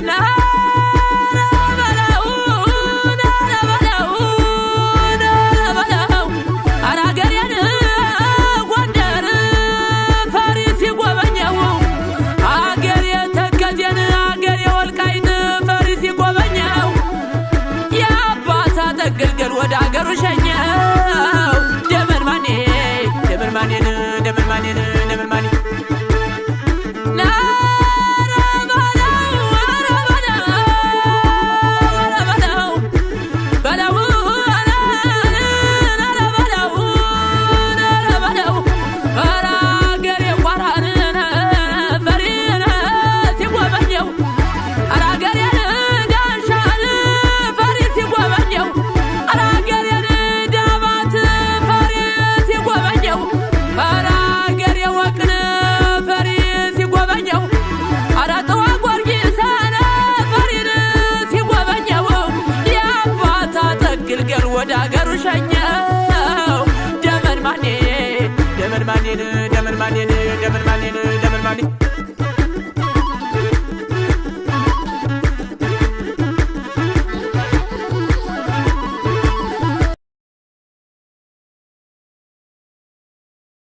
ናረ በለው ናረ በለው ናረ በለው ኧረ አገሬን ጎንደር ፈሪ ሲጎበኘው፣ አገሬ ተከዜን አገሬ ወልቃይት ፈሪ ሲጎበኘው የአባታ ተገልገል ወደ አገሩ ሸኘው። ደመን ማኔ ደመን ማኔን ደመን ማኔን ደመን ማኔ ናረ በለው ኧረ በለው ኧረ በለው በለው ኧረ በለው ኧረ በለው ኧረ አገሬ ቋራን ፈሪን ሲጎበኘው፣ ኧረ አገሬን ዳንሻን ፈሪ ሲጎበኘው፣ ኧረ አገሬን ዳባት ፈሪ ሲጎበኘው፣ ኧረ አገሬ ወቅን ፈሪ ሲጎበኘው፣ ኧረ ጥዋ ጊዮርጊስን ፈሪን ሲጎበኘው የአባታ ጠግልገል ወደ አገሩ ሸኘው። ደመን ማኔ ደመን ማኔን